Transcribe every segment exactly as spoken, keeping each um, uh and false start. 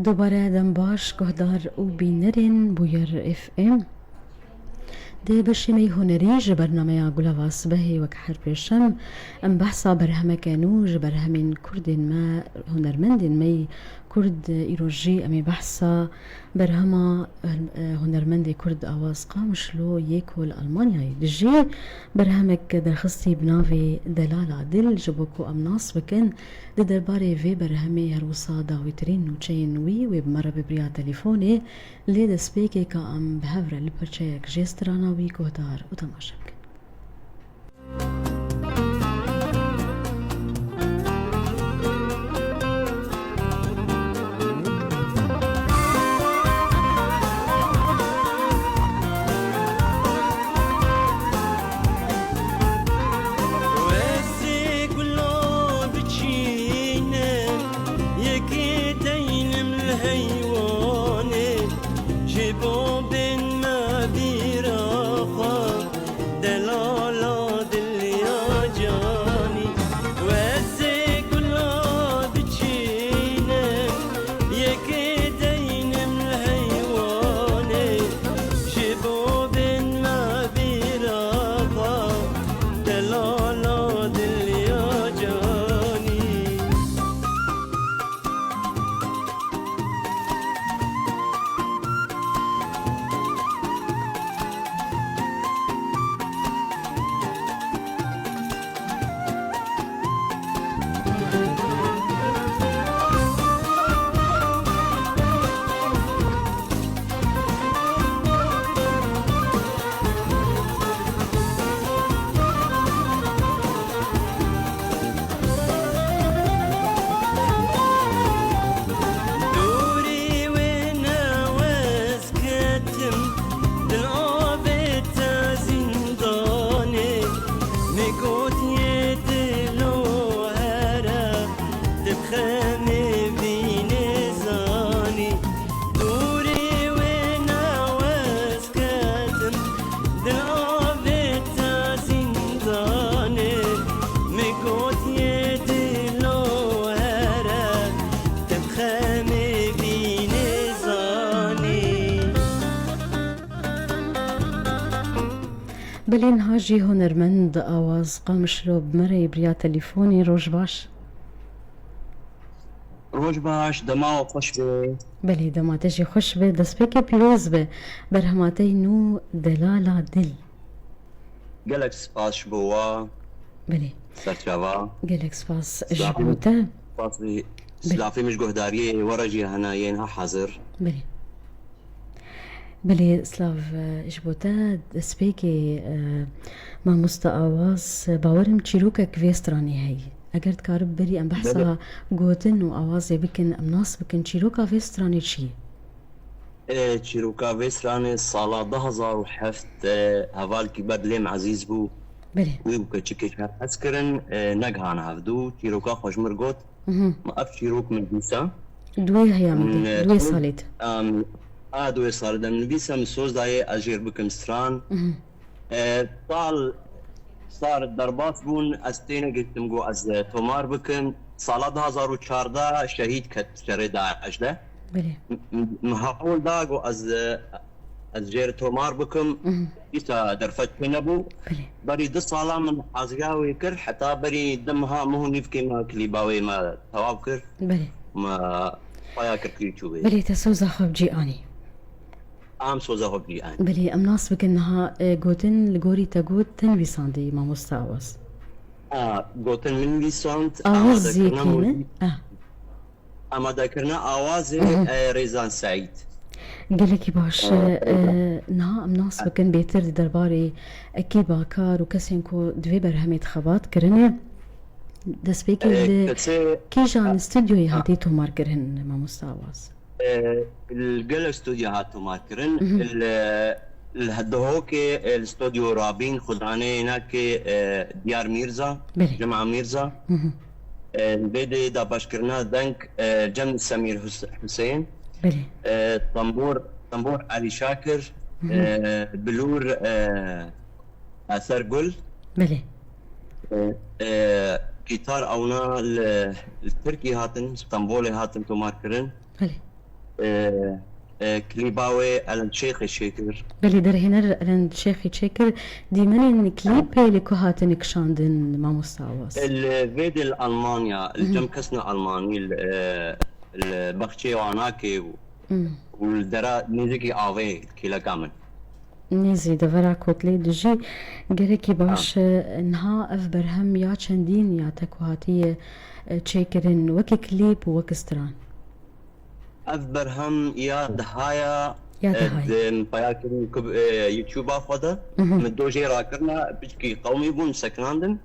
Dubare dem baş, guhdar û bînerên Bûyer F M. Di beşê me yê hunerî ji bernameya Gulava Sibehê wek her pêşem, em behsa berhemeke nû ji berhemên kurdên me, hunermendên me yî kurd, îro jî em ê behsa berhema, e, hunermendê kurd Awaz Qamişlo yê ku li Almanyayê dijî, berhemek derxistî bi navê Delala Dil, ji bo ku em nas bikin. Di derbarê vê berhemê her wisa dawîtirîn nûçeyên wî wê bi me re bibriya telefonê, lê destpêkê ka em bi hev re li parçeyek jê strana wî guhdar û temaşe bikin. Wezê gula biçîne, yekê deynim li heywanê, ji bo bên me bîra xwe, delala dil ya canî. Wezê gula biçîne, yekê deynim li heywanê, ji bo bên me bîra xwe, delala dil ya canî. Dûrî wê newez ketim, di avê te zîndanê, min got yê dilo here, tu bi xemê vînê zanî. Dûrî wê newez ketim, di avê te zîndanê, min got yê dilo here, tu bi xemê vînê zanî. Belê niha jî hunermend Awaz Qamişlo bi me re yê biriya telefonê. Roj baş. Roj baş, dema we xweş be. Belê, dema te jî xweş be, destpêkê pîroz be. Berhema te yî nû Delala Dil. Gelek spas ji bo we. Belê. Serçava. Gelek spas ji bo te. Spas, belê. Silavê min ji guhdariyê we re jî hene yên ha hazir. Belê. Belê, silav, e, ji bo te. Destpêkê, e, mamoste Awaz, e, bawerim çîrokek vê stranê heyî. Eger dikarib berî em behsa, belê, gotin û awazê bikin, em nas bikin, çîroka vê stranê çi ye? E, çîroka vê stranê sala du hazar û heft, e, hevalkî ber lê min ezîz bû. Belê. Wî û keçikê ji hev hez kirin, e, negihana hevdû. Çîroka xwe ji min got. Mhm. Ma ev çîrok min dîsa. Duê heya min, min, e, duê soz-, salê de. Em, a duê salê de min dîsa, min soz dayê ez jêr bikim stran. Mhm. E, sal, sar derbas bûn, ez têne gihiştim got ez, e, tomar bikim. Sala du hazar û çardeh şehîd ket şerê DAIŞ de. Belê. M-, m-, min hewl da got ez, e, ez jêr tomar bikim. Mhm. Dîsa derfet pê nebû. Belê. Berî du sala min haziya wê kir, heta berî du meha, meh û nîvkê me klîba wê me tewav kir. Belê. Me paya kir klîp çû wê. Belê, te soza xwe bi cî anî. Em soza xwe bi cî anî. Belê, em nas bikin niha, e, gotin li gorî te got, te nivîsandî mamoste Awaz? A, gotin min nivîsand, Awaz zî kî ne? Amadekirina awazê, mhm, e, Rêzan Seîd. Gelekî baş. E, e, Rêzan. Niha em nas, e, bikin bêtir di derbarê ekîba kar û kesên ku di vê berhemê de xebat kirine. Destpêkê, e, li kesê, kîjan, e, stûdyoyê, a, hatî tomarkirin, mamoste Awaz? E, li gelek stûdyo hat tomarkirin. Mhm. Li, li Dihokê, e, li Stûdyo Rabîn, Xudanê Nakê, e, Diyar Mîrza, belê, Cema Mîrza. Mhm. E, li vê de dabeşkirina deng, e, Cem Semîr Hus-, Husên. Belê. E, tembûr, tembûr Elî Şakir, mhm, e, bilûr, e, Eser Gul. Belê. E, e, gîtar ewna li, li Tirkî hatin, Stenbolê hatin tomarkirin. Belê. E, e, klîba wê Elen Şêxê çêkir. Belê, derhêner Elen Şêxê çêkir. Dîmenên klîpê li ku hatine kişandin, mamosta Awaz? Li vê de li Almanya, li cem kesna Almanî, li, e, li baxçeyê Anakê û, û li dera nêzîkî avê kêleka min. Nêzî devera Kotlê dijî. Gelekî baş. E, niha ev berhem ya çendîn ya te ku hatiye, e, çêkirin, weke klîp û weke stran? Ev berhem ya dihaya, Ya e, dihaya. Di min peya kirin ku, e, YouTube-a xwe de. Min do jê rakirina, piçkî qewmî bûn, sekinandin.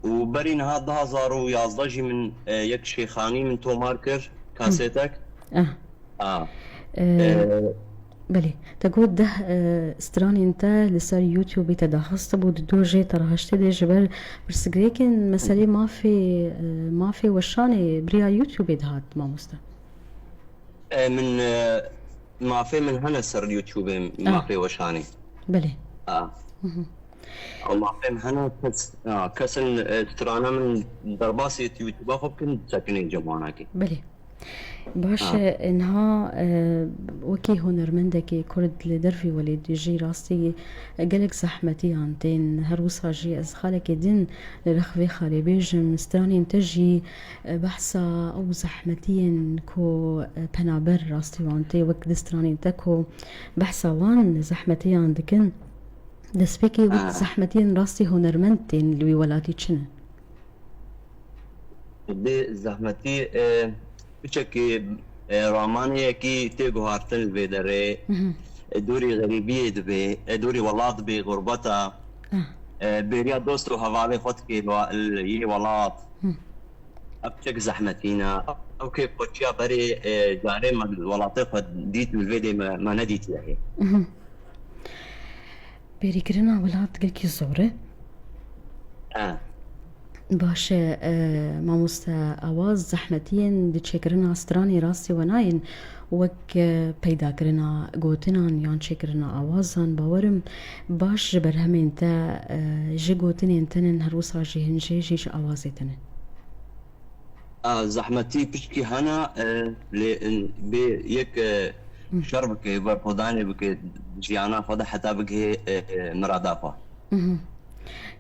Û berî niha du hazar û yazdeh jî min, e, yek şêxanî min tomar kir, kasêtek. Ah. A. E, E, belê. Te got deh, e, stranên te li ser YouTube-ê te daxistibû, di do jê te rahaştê de ji ber pirsgirêkên meselê mafê, e, mafê weşanê bi riya YouTube-ê dihat, mamoste? E, min, e, mafê min hene ser YouTube-ê, Ah. mafê weşanê. Belê. A. Ew mafê min hene kes, a, kesin, e, strana min derbasî YouTube-a xwe bikin, sekinên cem Anakê. Belê. Baş e, niha, e, wekî hunermendekî Kurd li dervî welê dijî, rastî, e, gelek zehmetiyan tên. Her wisa jî ez xalekê din li rex vê xalê bêjim, stranên te jî, e, behsa ew zehmetiyên ku, e, penaber rastî wan tê, wek di stranên te ku behsa wan zehmetiyan dikin, destpêkê wek Ha. zehmetiyên rastî hunermend tên li wî welatî çi ne? Dê zehmetî, e, piçekî, e, ramaneyekî tê guhartin li vê derê. Mhm. E, dûrî xerîbiyê dibê, e, dûrî welat dibê, xurbeta. Ah. E, bêriya dost û hevalê xwe dikê wa-, li yê welat. Hı. Ev piçek zehmetî ne. Ew kêfxweçiya berê, e, carê me welatê xwe dît, li vê dê me, me nedîtiye hê. Mhm. Bêrîkirina welat gelkî zor e. E. Baş e, e, mamoste Awaz, zehmetiyên di çêkirina stranê rastî we nayên, wek, e, peydakirina gotinan yan çêkirina awazan, bawerim baş ji berhemên te, e, ji gotinên te nin, her wisa jî hin jê jî ji awazê te nin. A, zehmetî piçkî hene, e, lê, in, bê yek, e, Hı. şer bike, berxwedanê bike, jiyana xwe de heta bigihê, e, e, mirada xwe. Mhm.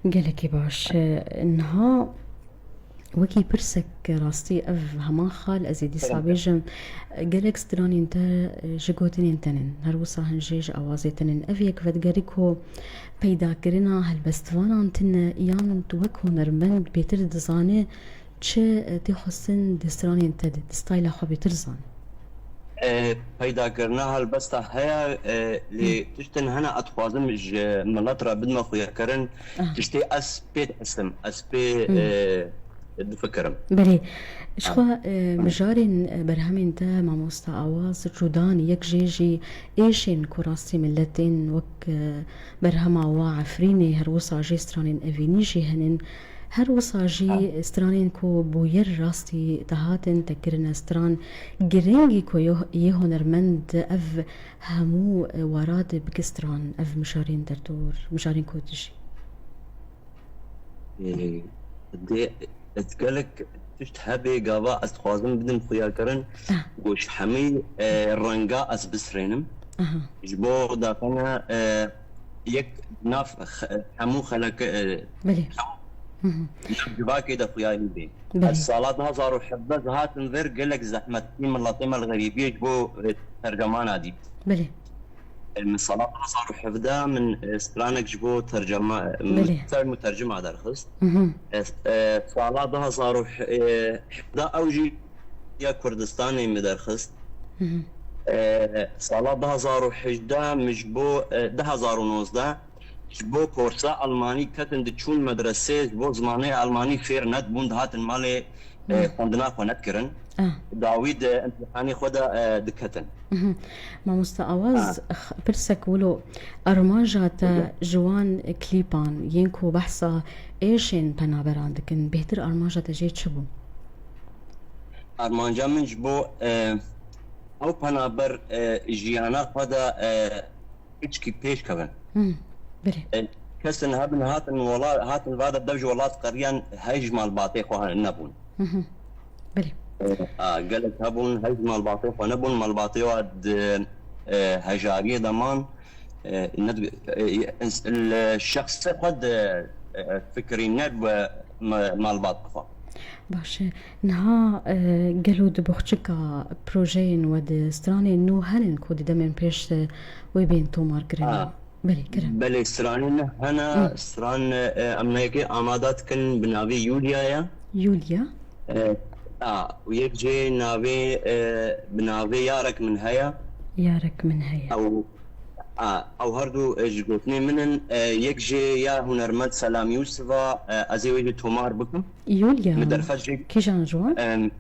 Gelekî baş. E, niha wekî pirsek rastî ev heman xal ez ê dîsa Tamam. bêjim, gelek stranên te, e, ji gotinên te nin. Her wisa hin jê ji awazê te nin. Ev yek vedigerî ku peydakirina helbestvanan tine yan tu wek hunermend bêtir dizane, çi, e, tê xwestin di stranên te de, di stayla xwe bêtir zan? E, peydakirina helbesta heye, e, lê Hı. tiştin hene ez dixwazim ji milet re bidime xuyakirin. Aha. Tiştê ez pê dihesim, ez pê, Hı. e, difikirim. Belê. Ji Ha. xwe, e, mijarên, e, berhemên te, mamosta Awaz, cudan, yek jê jî êşên ku rastî miletên wek, e, berhema wa Efrînê, her wisa jê stranên evînî jî hene. Her wisa jî Ha. stranên ku bûyer rastî dihatin te kirine stran, girîngî ku yo-, yê hunermend ev hemû, e, warad bike stran, ev mijarên derdor, mijarên ku tu jî. Ê, dê, ez gelek tişt hebe gava ez dixwazim bidim xuyakirin, Ah. ku ji hemî, e, renga ez bisrênim. Aha. Ji bo daqene, e, yek nav x-, hemû xeleke, e, Belê. Hı hı. Nav civakê de xuyayî bê. Belê. Ez sala du hazar û hevdeh hatim vir gelek zehmetî miletê me li xerîbiyê ji bo, e, tercemana dît. Belê. E, min sala du hazar û hevdeh min, e, stranek ji bo tercema, Belê. min ser mutercima derxist. Hı hı. E, e, sala du hazar û hevdeh ew jî ya Kurdistanê min derxist. Hı hı. E, sala du hazar û hejdeh min ji bo, e, du hazar û nozdeh ji bo korsa Almanî ketin diçûn medresê, ji bo zimanê Almanî fêr nedibûn, dihatin malê, e, Hı. xwendina xwe nedikirin. Ah. Dawî di imtîhanê xwe de, e, diketin. Mhm. Mamoste Awaz, Ha. x-, pirsek wilo, armanca te Hı. ji wan klîpan yên ku behsa êşên penaberan dikin, bêhtir armanca te jê çi bû? Armanca min ji bo, e, ew penaber, e, jiyana xwe de, e, piçkî pêş kevin. Hmm, belê. E, kesin hebin hatin wela-, hatin vada dev ji welat qeriyan, hey ji malbatê xwe nebûn. Mhm. Belê. A, gelek hebûn, hej malbatê xwe nebûn, malbatê wa di, e, hejariyê de man. E, ne di-, e, ins-, li şexsê xwe di, e, fikirî ne bi me-, malbatê xwe. Baş e. Niha, e, gelo di boxçika projeyên we de stranên nû henin ku di demên pêş de wê bên tomar kirin? A. Belê, kerem. Belê, stranên hene, Hı. Stran, e, em neyekê amada dikin bi navê Yulia ye. Yulia? E, a, û yek jê navê, e, bi navê Yarek Min Heye. Yarek Min Heye. Ew, a, ew her du, e, ji gotinê min in. E, yek jê ya hunermend Selam Yusuf a, e, ez ê wê jî tomar bikim. Yulia? Min derfet jê Kîjan ji wan? Em,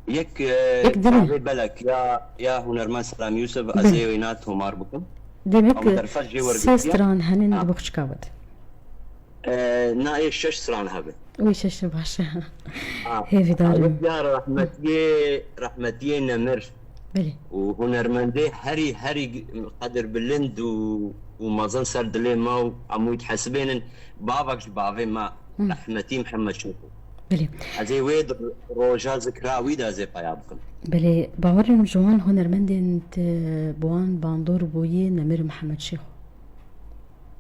yek, e, Yek din e? Navê belek ya, ya hunermend Selam Yusuf, ez Belê. ê wê na tomar bikim. Demek Ew min derfet jê sê wergirtiye. Stran henin Ha. di boxçika we de. E, na ê şeş stran hebe. Wê şeş baş e. Ha. Hêvîdar Ha, im. Yek ya rehmetiyê, rehmetiyê Nemir. Belê. Û hunermendê herî, herî qedir bilind û, û mezin ser dilê me û em wî dihesibênin. Bavek ji bavê me, Hı. Rehmetî Mihemed Şêxo. Belê. Ez ê wê di roja zikra wî de ez ê peya bikim. Belê, bawer im ji wan hunermendên te bi wan bandor bûyî Nemir Mihemed Şêxo.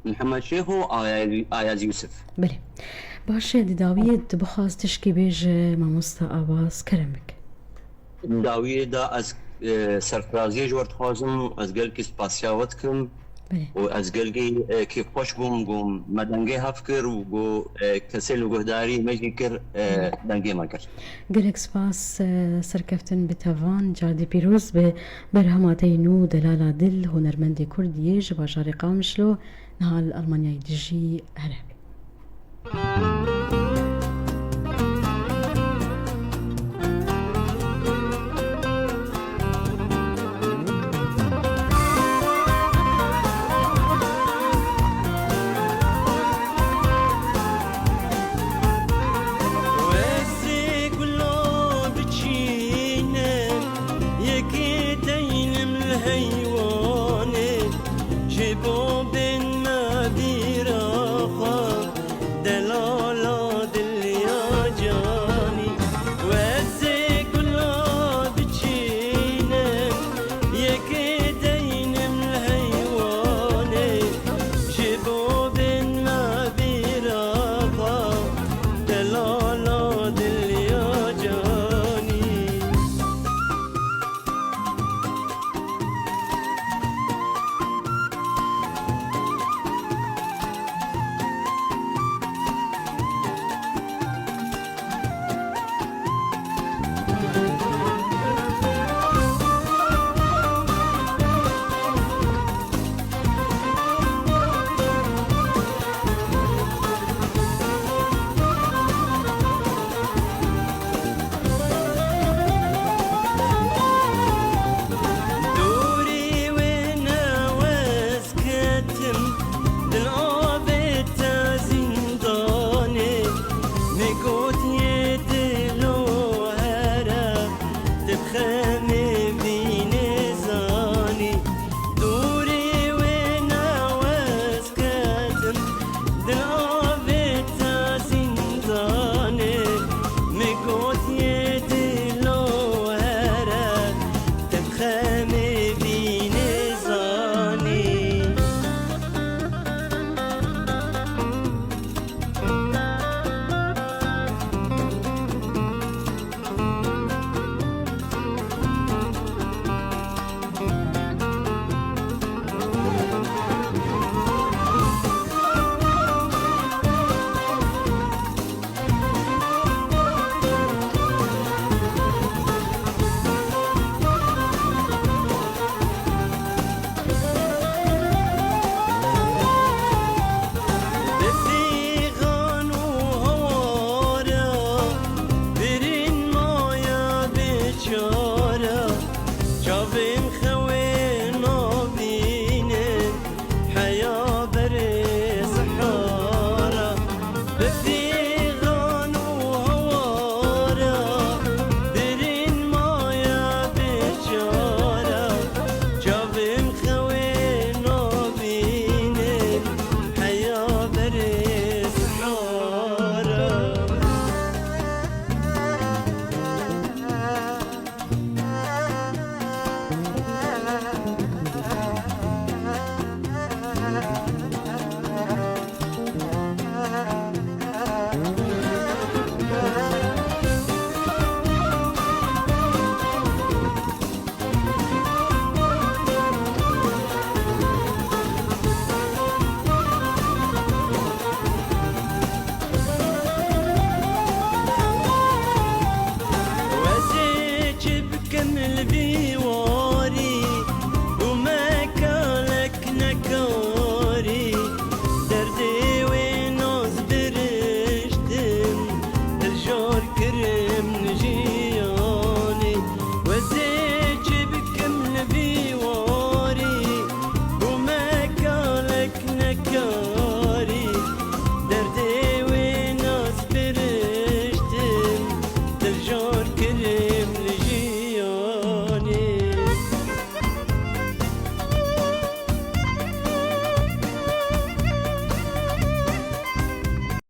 Mihemed Şêxo, Ayaz, Ayaz Yusuf. Belê. Baş e, di dawiyê tu bixwaz tişkî bêje mamosta Awaz, kerem bike. Dawiyê de ez, e, serfiraziyê ji we dixwazim, ez gelkî spasiya we dikim. Belê. Û ez gelkî, e, kêfxweş bûm, ku me dengê hev kir û ku, e, kesê li guhdarî me jî kir, e, Hı. dengê me kir. Gelek spas, e, serkeftin bi tevan, cardî pîroz bi. Berhema te yî nû Delala Dil, hunermendê Kurd yê ji bajarê Qamişlo, niha li Almanyayê dijî, here. Wesê gula diçîne, yekê deynim li heywanê, ji bo bên me bîra xwe, delala Vî